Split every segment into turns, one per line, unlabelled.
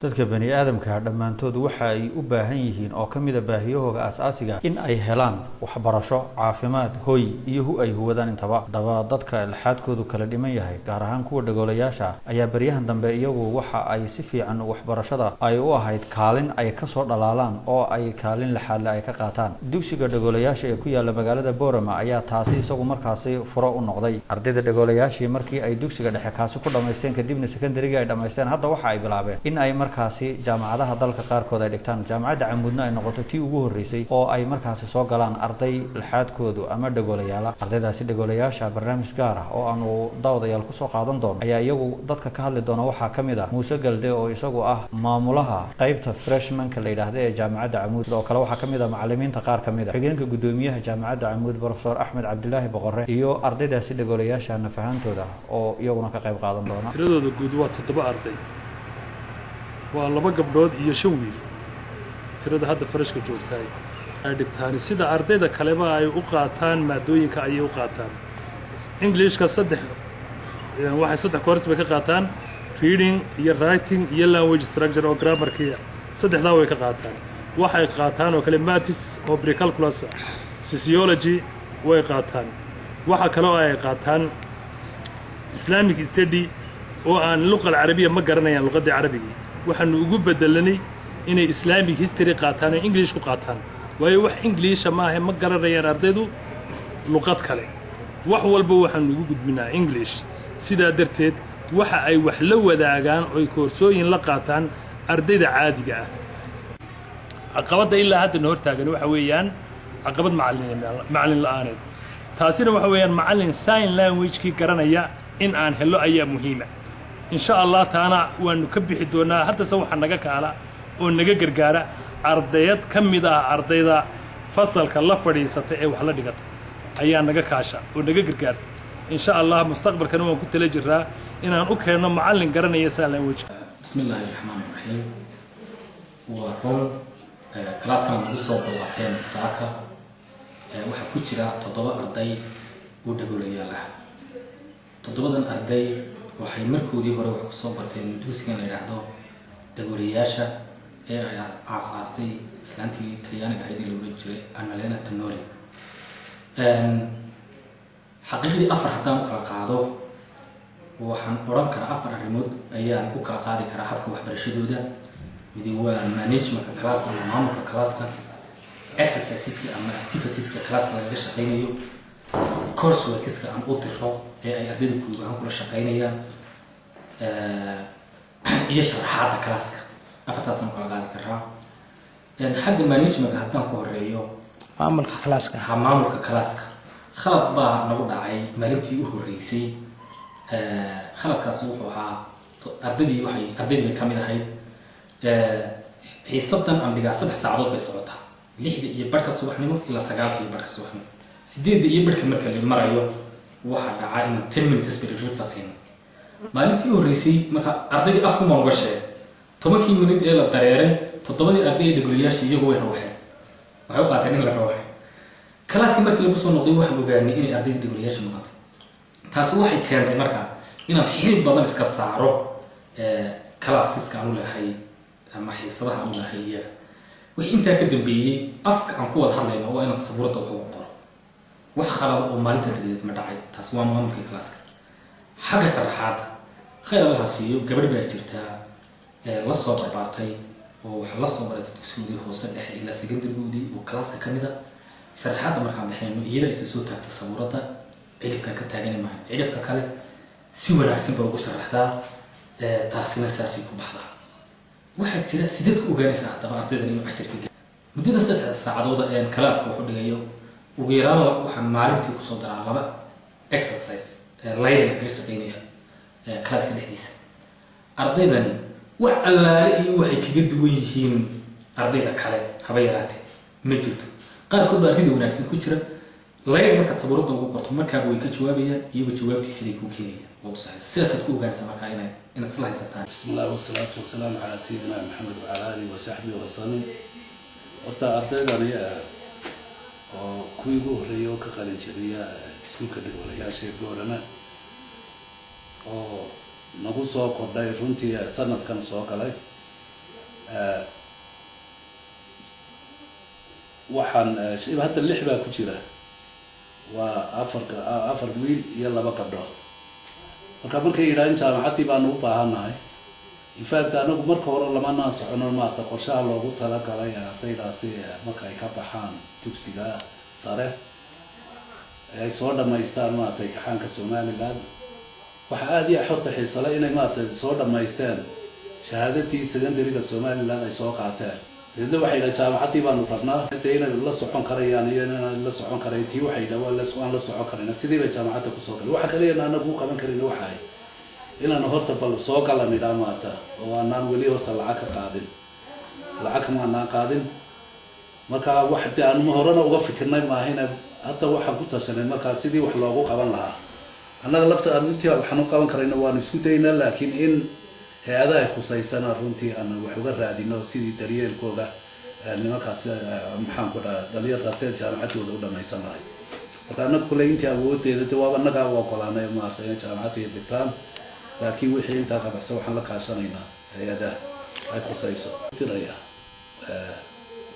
Dadka bani aadamka dhammaantood waxa ay u baahan yihiin oo ka mida baahiyahooga aasaasiga in ay helaan waxbarasho, caafimaad, hoy iyo hu ay huwadaan intaba. Haddaba dadka laxaadkoodu kala dhiman yahay, gaar ahaan kuwa dhagoolayaasha, ayaa baryahan dambe iyagu waxa ay si fiican waxbarashada ay u ahayd kaalin ay kasoo dhalaalaan oo ay kaalin laxaadle ay ka qaataan. Dugsiga dhagoolayaasha ee ku yaala magaalada Boorama ayaa taasi isagu markaasi furo u noqday ardayda dhagoolayaashii. Markii ay dugsiga dhexe kaasi ku dhamaysteen, kadibna secondarygii ay dhamaysteen, hadda waxa ay bilaabeen in ay markaasi jaamacadaha dalka qaarkood ay dhigtaan. Jaamacadda Camuudna ay noqoto tii ugu horreysay oo ay markaasi soo galaan arday laxaadkoodu ama dhagoolayaala. Ardaydaasi dhagoolayaasha barnaamij gaar ah oo aanu daawadayaal kusoo qaadan doono ayaa iyagu dadka ka hadli doona. Waxaa ka mid ah Muuse Galde oo isagu ah maamulaha qaybta freshmanka la yidhaahda ee jaamacadda Camuud. Sidoo kale waxaa ka mid ah macalimiinta qaar ka mid ah, xigeenka guddoomiyaha jaamacadda Camuud Professor Axmed Cabdilaahi Boqore, iyo ardaydaasi dhagoolayaasha nafahantooda oo iyaguna ka qayb qaadan doona.
Tiradooda guud waa 7 arday, waa 2 gabdhood iyo 5 wiil. Tirada hadda farashka joogtahay ay dhigtaani sida ardayda kaleba ay u qaataan maadooyinka ayay u qaataan. Englishka saddex, waxay saddex course bay ka qaataan: reading iyo writing iyo language structure oo grammarkiya, saddexdaa way ka qaataan. Waxay qaataan oo kale maths oo precalculus, sociology way qaataan. Waxa kale oo ay qaataan Islamic study oo aan luqa alcarabiya ma garanayaan, luqaddii carabigii waxaanu ugu bedelanay inay Islamic history qaataan oo English ku qaataan, waayo wax Inglisha maaha, ma garanayaan ardaydu luqad kale. Wax walba waxaanu ugu gudbinaa English, sidaa darteed waxa ay wax la wadaagaan oy koorsooyin la qaataan ardayda caadiga ah. Caqabadda ilaa haddana hortaagan waxa weeyaan caqabad macallin la-aaneed. Taasina waxa weeyaan macallin sign language-kii garanaya in aan helo ayaa muhiima. Insha Allah taana waanu ka bixi doonaa. Haddase waxaa naga kaala oo naga gargaara ardayad ka mid ah ardayda fasalka la fadhiisata ee wax la dhigata ayaa naga kaasha oo naga gargaarta. Insha Allah mustaqbalkana waan ku tala jiraa inaan u keenno macallin garanaya sign language.
Bismi illaahi raxmaan raxiim. Waa run, classkan lagu soo booqateen saaka waxaa ku jira 7 arday oo dhagoolayaal ah. 7dan arday waxay markoodii hore wax kusoo barteen dugsigan la yidhaahdo dhagoolayaasha ee ay aas-aastay islaantii Talyaaniga ahayd ee la ohan jiray Annalena Tonoli. Xaqiiqdii afar haddaan u kala qaado, waxaan odhan karaa afar arrimood ayaan u kala qaadi karaa habka waxbarashadooda. Midi waa managementka classka ama maamulka classka, exerciseska ama activitieska classka lagaga shaqeynayo, courseworkska aan u diro ee ay ardayda guud ahaan kula shaqeynayaan, iyo sharaxaadda classka. Afartaasaan u kala qaadi karaa. Xagga managementka haddaan ku horeeyo,
maamulka classka,
ha, maamulka classka, khalad baa nagu dhacay maalintii u horreysay. Khaladkaasi wuxuu ahaa ardaydii, waxay ardaydii bay kamid ahayd. Xiisadan aan dhigaa 3 saacadood bay socotaa, 6:30 subaxnimo ilaa 9:30 subaxnimo. 8:30 marka la marayo waxaa dhacaa inaan 10 minutes bay refasiino. Maalintii u horreysay marka ardaydii afkumaan uga sheegay. 10kii minute ee la dareeray, 7dii arday ee dhagolayaasha iyagu way rawxeen, waxay u qaateen in la rawxay. Classkii markii lagu soo noqday waxaan ogaanay inay ardaydii dhagolayaasha noqotay. Taasi waxay keentay marka inaan xil badan iska saaro classeska aan u leehay ama xiisadaha aan u leehay iyaga. Wixii intaa ka dambeeyey afka aan ku wada hadlayno waa inaan sabuuradda wax ugu qoro. Wax khalada oo maalinta dabadeed ma dhacay. Taasi waa maamulkii classka. Xagga sharaxaadda, khayr Allaha siiyo, gabadh baa jirtaa la soo barbaartay oo wax la soo baratay dugsigoodii hoose dhexe ilaa secondarygoodii oo classka ka mid a. Sharaxaadda markaan bixinayno iyada isa soo taagta sabuuradda, cidhifkan ka taagani maayo, cidhifka kale si wanaagsan baa ugu sharaxdaa. Taasina saasay ku baxdaa. Waxaa jira, sideed ku ogaanaysaa haddaba ardaydan inuu casharka muddada 3 saacadooda een classka wax u dhigayo? Ugu yaraan waxaan maalintii kusoo daraa laba exercise laydan kaga shaqeynaya classka dhexdiisa. Ardaydani wax allaale iyo waxay kaga duwan yihiin ardayda kale haba yaraatee ma jirto. Qaarkood baa ardayda wanaagsan ku jira. Layr markaad sabuuradda ugu qorto markaaba way ka jawaabayaan, iyagoo jawaabtiisiday kuu keenayaan waa u saxaysa. Sidaasaad ku ogaanaysaa markaa inaad isla haysataan.
بسم الله والصلاة والسلام على سيدنا محمد وعلى آله وصحبه وسلم. Horta ardaydani oo kuwii ugu horreeyay oo ka qalin jabiya iskuulka dhagoolayaasha ee Boorama oo nagu soo kordhay runtii sanadkan soo galay. Waxaan hadda lix baa ku jira, waa afar wiil iyo laba gabdhood. Marka markay yidhahdeen jaamacaddii baanu u baahannahay, in fact anagu marka hore lamanaan socono maarata qorshaha loogu talagalay ardaydaasi marka ay ka baxaan dugsiga sare ay soo dhamaystaan maarata imtixaanka Somaliland. Waxaa aada iyo xorta xiisale inay maarata soo dhamaysteen shahaadadii secondary-ga Somaliland ay soo qaateen. Deedna waxay yidhaha jaamacaddii baanu rabnaa, dee inay la socon karayaan iyo inaan la socon karayn. Tii waxay yidhaha waan la socon karayna, sidii bay jaamacadda kusoo galay. Waxa kaliya anagu u qaban karayna waxa ahay inaanu horta bal soo galan idhaa maarata, oo aanaan weli horta lacag ka qaadin, lacag kama aanaan qaadin. Marka wax dee aanu horena uga fikirnay maahina, hadda waxaan ku tashanay markaa sidii wax loogu qaban lahaa. Annaga lafta aan intii waxaan u qaban karayna waanu isku daynaa, laakiin in hay-adaha ay khusaysana runtii aan wax uga raadino sidii daryeelkooga nimankaas, maxaan ku dhaha, dhalinyartaas jaamacaddooda u dhamaysan lahay. Marka annaga kulley intii awoodeeda de waaba annagaa u ogolaanay maarata inay jaamacaddii dhigtaan, laakiin wixii intaa ka baxsan waxaan la kaashanaynaa hay-adaha ay khusayso. Tiraya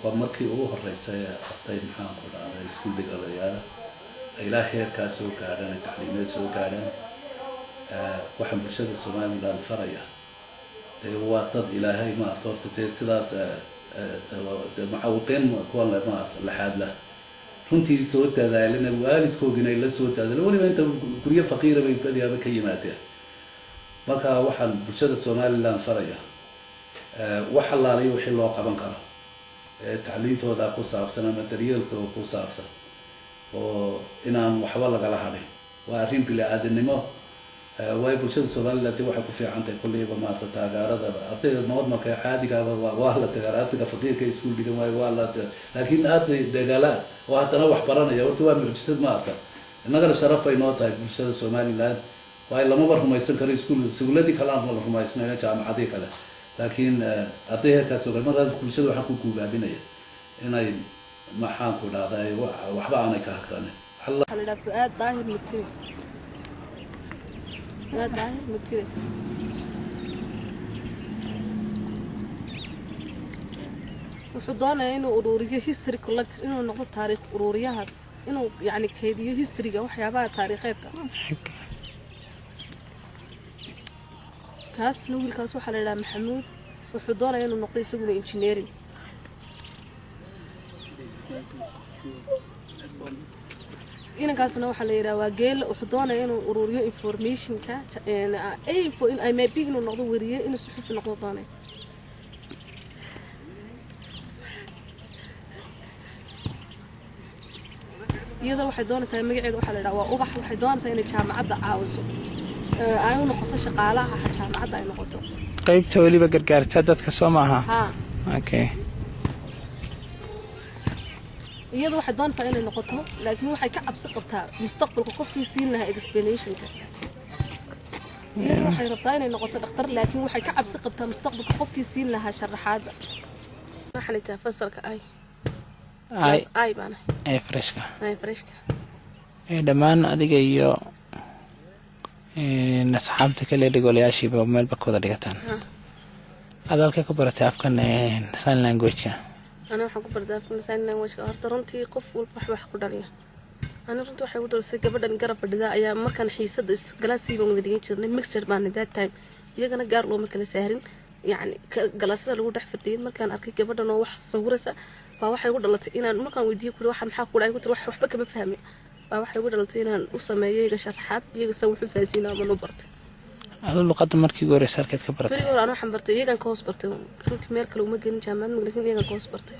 waa markii ugu horeysay arday, maxaan ku dhahday, iskuul dhigalayaala ay ilaa heerkaa soo gaadhaan, ay tacliimeed soo gaadhaan. Waxaan bulshada Somaliland faraya dee waa dad Ilaahay maarata horta dee sidaas de macawiqiin kuwan le maarata laxaad lah runtii soo dadaalina, waalidkoogina ay la soo dadaaleen, weliba inta guryo faqiira bay badiyaaba ka yimaadeen. Marka waxaan bulshada Somaliland faraya wax allaaliyo wixii loo qaban karo tacliintooda ku saabsan ama daryeelkooda ku saabsan oo inaan waxba lagala hadhin. Waa arrin bili-aadanimo, waayo bulshada Somaliland dee waxay ku fiican tahay kulleyba maarata taageerada ardayda normalka caadigaaba waa la taageera. Ardayga faqiirka iskuul dhigan waayo waa la, laakiin arday dhagala oo haddana wax baranaya horta waa mucjisad maarata. Innagana sharaf bay noo tahay bulshada Somaliland, waayo lamaba rumaysan karo iskuul iskuuladii kale aan la rumaysnayna, jaamacadii kale, laakiin arday heerkaas oo kale. Markaa bulshada waxaan ku guubaabinaya inay, maxaan ku dhahday, waxba aanay ka hakranin.
Waxaa la yidhaha Fu'aad Daahir Mutire. Fu'aad Daahir Mutire wuxuu doonayaa inuu uruuriyo history collector, inuu noqdo taariikh uruuriyaha, inuu yacni kaydiyo historyga, waxyaabaha taariikheedka. Kaasna wiilkaas waxaa la yidhaha Maxamuud, wuxuu doonayaa inuu noqdo isaguna engineering. Inankaasna waxaa la yidhaha waa Geela, wuxuu doonaya inuu ururiyo informationka info in maybe inuu noqdo weriye, inuu suxufi noqdo doonaya. Iyada waxay doonaysaa, magaceeda waxaa la yidhaha waa Ubax, waxay doonaysaa inay jaamacadda caawiso, ay u noqoto shaqaalaha jaamacadda ay noqoto.
Qaybta weliba gargaarta dadka soo maaha?
Haa.
Okay.
Iyada waxay doonaysaa inay noqoto, laakiin waxay ka cabsi qabtaa mustaqbalka qofkii siin lahaa explanationka. Iyada waxay rabtaa inay noqoto dhakhtar, laakiin waxay ka cabsi qabtaa mustaqbalka qofkii siin lahaa sharaxaadda. Waxaan tahay fasalka ay
ay
class I baan ahay.
Ee freshka?
Ay freshka.
Ee dhammaan adiga iyo asxaabta kale dhigolayaashiiba meelba ka wada dhigataan? Aad halkee ku baratay afkan sign language-ka?
Ana waxaan ku bartay afkan sign language-ka horta runtii qof walba wax ku dhaliya. Ani runtii waxay ku dhalisay gabadhan garab fadhida ayaa markaan xiisada galaasii baan wada dhigan jirnay, mixer baan that time, iyagana gaar looma kala saarin, yacni galaasada lagu dhex fadhiyay. Markaan arkay gabadhan oo wax sawiraysa baa waxay igu dhalatay inaan markaan weydiiyey kuri waxa maxaa ku dhacay, ku tiri wax waxba kama fahmi, baa waxay igu dhalatay inaan u sameeyo iyaga sharaxaad, iyaga san wuxuu fahansiinaa baan u bartay.
Adu luqadda markii ugu horeysa halkeed ka baratay?
Berigi hore aan waxaan bartay iyagan ka hoos bartay runtii, meel kale uma gelin jaamacad, laakiin iyagan ka hoos bartay.